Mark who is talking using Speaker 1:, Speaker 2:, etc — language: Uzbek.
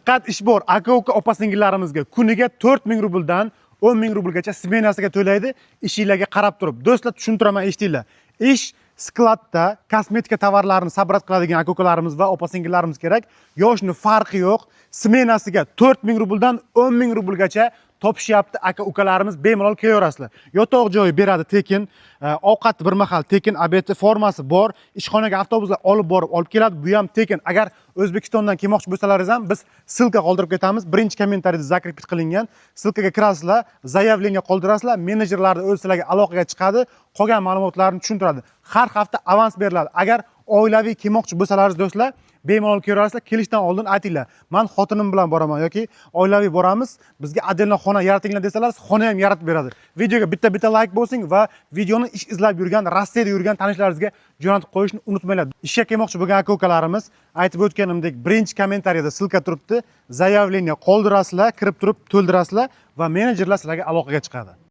Speaker 1: Diqqat, ish bor aka uka opa singillarimizga. Kuniga 4000 rubldan 10 000 rublgacha smenasiga to'laydi, ishinglarga qarab turib. Do'stlar, tushuntiraman, eshitinglar. Ish skladda kosmetika tovarlarini собрать qiladigan aka ukalarimiz va opa singillarimiz kerak. Yoshni farqi yo'q. Smenasiga 4000 rubldan 10 000 rublgacha topishyapti aka ukalarimiz, bemalol kelaverasizlar. Yotoq joyi beradi tekin, ovqat bir mahal tekin, обед i, formasi bor. Ishxonaga avtobuslar olib borib, olib keladi, bu ham tekin. Agar O'zbekistondan kelmoqchi bo'lsalaringiz ham, biz ссылка qoldirib ketamiz. Birinchi kommentariyda закрепить qilingan ссылка ga kirasizlar, заявление qoldirasizlar, menejerlarni o'zi sizlarga aloqaga chiqadi, qolgan ma'lumotlarni tushuntiradi. Har hafta avans beriladi. Agar oilaviy kelmoqchi bo'lsalaringiz, do'stlar, bemalol kelaverasizlar. Kelishdan oldin aytinglar, man xotinim bilan boraman yoki oilaviy boramiz, bizga отдельно xona yaratinglar desalar, xona ham yaratib beradi. Videoga bitta bitta layk bosing va videoni ish izlab yurgan, Rossiyada yurgan tanishlaringizga jo'natib qo'yishni unutmanglar. Ishga kelmoqchi bo'lgan aka ukalarimiz, aytib o'tganimdek, birinchi kommentariyada ссылка turibdi, заявление qoldirasizlar, kirib turib to'ldirasizlar va menejerlar sizlarga aloqaga chiqadi.